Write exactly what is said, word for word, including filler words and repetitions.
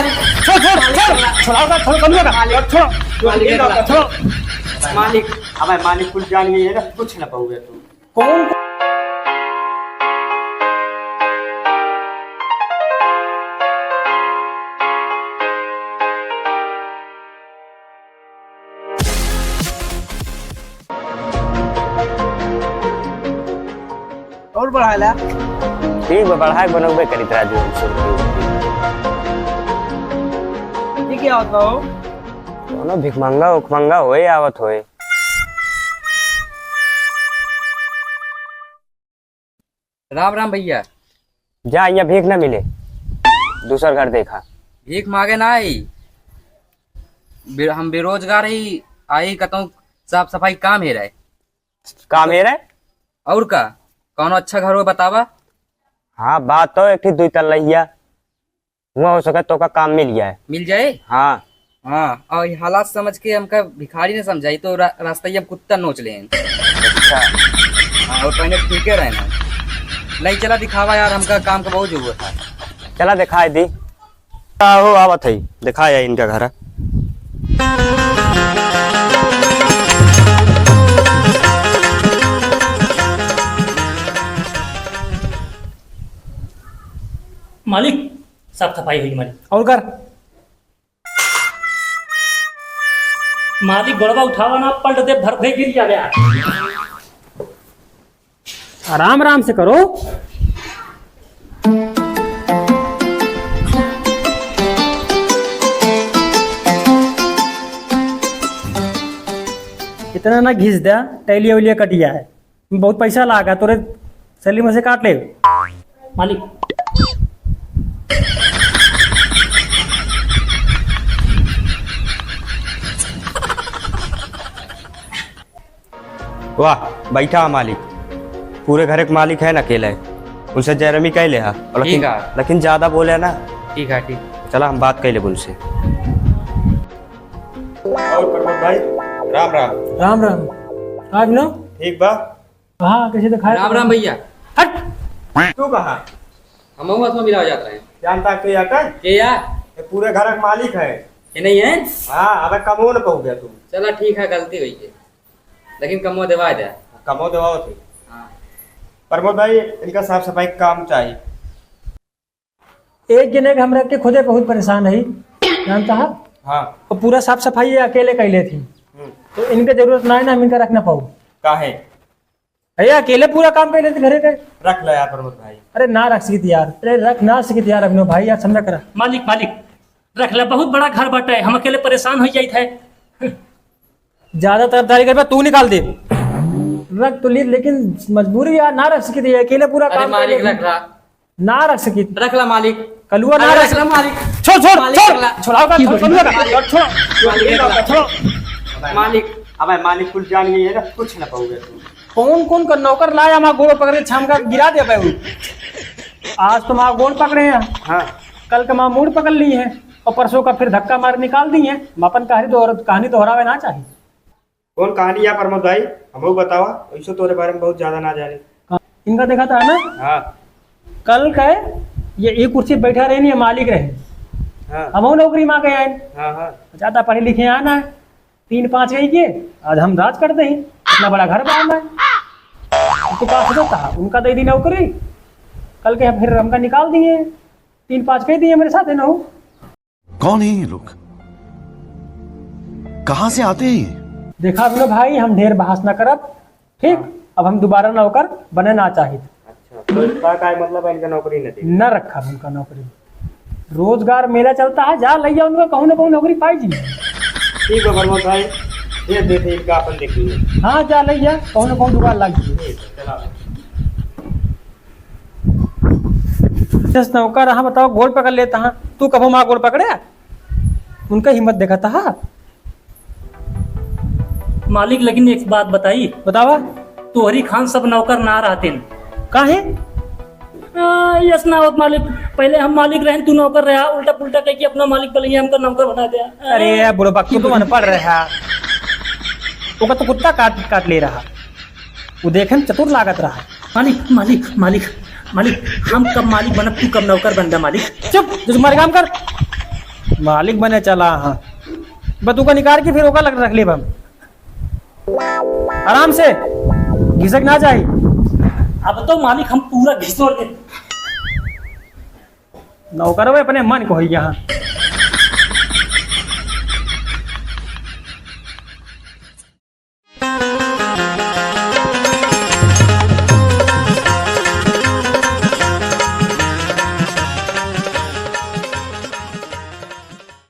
छोड़, छोड़, छोड़, छोड़ाओ का, छोड़, कम लगा, मालिक, छोड़, मालिक, छोड़, छोड़। मालिक, अबे मालिक कुल जान गई है ना, कुछ ना पाओगे तू। कौन? और बढ़ाला। ठीक बा, बढ़ाए के बनौबे करित राजू, हम सुन के। ये क्या होता हो? कौनो भिखमंगा उखमंगा होए आवत होए। राम राम भैया। जा, यहाँ भीख ना मिले, दूसर घर देखा। भीख मागे ना आई, बे-, हम बेरोजगार ही, आई कतौ साफ सफाई काम हे रहे। काम हे रहे? और का, कौनो अच्छा घर हो बतावा। हाँ, बात तो एक ठी दुई तल्ला हिया। हुआ हो सके तो का काम मिल जाए। मिल जाए? हाँ। हाँ, और ये हालात समझ के हमका भिखारी ने समझाई तो रा-, रास्ता ही हम कुत्ता नोच लें। अच्छा। हाँ, और पहले ठीके रहे ना। नहीं चला दिखावा यार, हमका काम का बहुत जरूरत है। चला दिखाई दी। का हो आवत है, दिखाया इनका घर। मालिक, साफ सफाई हुई मालिक। और कर। मालिक गोड़वा उठावा ना, पलट दे, भर दे, गिर जावे। आराम आराम से करो। इतना ना घिस द्या, टैलिया वैलिया कटिया है। बहुत पैसा लागा, तोरे सैलरी में से काट ले। मालिक। वाह, बैठा है मालिक। पूरे घर के मालिक है ना अकेले। उनसे जैरमी कह ले हा। और लेकिन, ठीक है। लेकिन ज्यादा बोले ना। ठीक है, ठीक। चला, हम बात कर ले उनसे। और प्रमोद भाई, राम राम। राम राम। आज ना? ठीक बा? हाँ, कैसे दिखाए? राम राम भैया। हट। तू कहाँ? हम हुआ तो मिला जात रहे। जानता के या का? के या? ये पूरे घर का मालिक है। ये नहीं है? हाँ, अबे कमो न कहू गया तू। चला ठीक है, गलती हुई है, लेकिन कमो देवा दे। कमो देवा होती। हाँ। प्रमोद भाई, इनका साफ सफाई का काम चाहिए। एक जने के हम रख के खुदे बहुत परेशान है, जानता है? हाँ। और पूरा साफ सफाई ये अकेले कर लेती। हम्म। तो इनके जरूरत ना है ना, हम इनका रख ना पाऊ। काहे? अरे अकेले पूरा काम कर लेती घरे के। रख लो यार प्रमोद भाई। अरे ना रख सकित यार, अरे रख ना सकित यार अभिनव भाई, यार समझा करा। मालिक, मालिक, रख ले, बहुत बड़ा घर बाटे, हम अकेले परेशान हो जाइत है। ज्यादा तरफदारी करबा, तू निकाल दे। रख तो ली, लेकिन मजबूरी यार, ना रख सकित, अकेले पूरा अरे काम कर मालिक, लेती। रख ला। ना रख सकित। रख ला मालिक। कलुआ ना अरे रख रख ला मालिक। छोड़, छोड़, मालिक छोड़। रख ला। छोड़ाओ का, छोड़, कलुआ का। छोड़। मालिक रख ला। छोड़। मालिक, अबे मालिक कुल जान गई है ना, कुछ ना पाओगे तू। कौन, कौन का नौकर लाया, हमारा गोड़ पकड़े, छाम का गिरा दे भाई। आज तो हमारा गोड़ पकड़े हैं। हाँ। कल का हमारा मूड़ पकड़ ली है। और परसों का फिर धक्का मार निकाल दी है। हम अपन कहानी दोहरा-, कहानी दोहरावे ना चाहिए। कौन कहानी या प्रमोद भाई, हमहू बतावा, वैसे तोरे बारे में बहुत ज्यादा ना जाने। हाँ, इनका देखा था ना? हाँ। कल का है, ये एक कुर्सी बैठा रहे नहीं, ये मालिक रहे। हाँ। हमहू नौकरी मांगे आए। हाँ, हाँ। ज्यादा पढ़े लिखे आना है, तीन पाँच गई के, आज हम राज कर दे, इतना बड़ा घर बना है। तो का सोचता है, उनका दे दी नौकरी, कल के फिर हमका निकाल दिए, तीन पाँच कह दिए मेरे साथ है ना। कौन है ये लोग? कहाँ से आते हैं ये? देखा अभिनव भाई, हम ढेर बहस ना करब, ठीक? हाँ। अब हम दोबारा नौकर बने ना चाहित। अच्छा, तो इसका का मतलब है इनका नौकरी न दे? न रखा उनका नौकरी। रोजगार मेला चलता है, जा लइया उनका कहूँ ना कहूँ नौकरी पाई जी। ठीक है प्रमोद भाई, दे देते इनका अपन देखेंगे। हाँ, जा लइया कहूँ ना कहूँ जुगाड़ लाग जी। ठीक है, चला। जस नौकर रहा, बताओ, गोड़ पकड़ लेता हाँ। तू कबो माँ गोड़ पकड़े? उनका हिम्मत देखा था। मालिक, लेकिन एक बात बताई। बतावा। तोहरी खान सब नौकर ना रहतीन। काहे? आ, यस ना होत मालिक। पहले हम मालिक रहन, तू नौकर रहा, उल्टा पुल्टा कह के अपना मालिक बनिया, हमका नौकर बना दिया। अरे बुढ़बा, तू तो अनपढ़ रहा। ओका तो कुत्ता काट, काट ले रहा। वो देखे में चतुर लागत रहा। मालिक, मालिक, मालिक, मालिक, हम कब मालिक बनब, तू कब नौकर बनबे मालिक? चुप, जो तुम्हारे काम कर। मालिक बने चला, हाँ। बस तुका निकाल के फिर ओका लग रख लेब हम। आराम से घिसक ना जाई। अब तो मालिक हम पूरा घिसोर दे। नौकरवे अपने मन को होई यहाँ।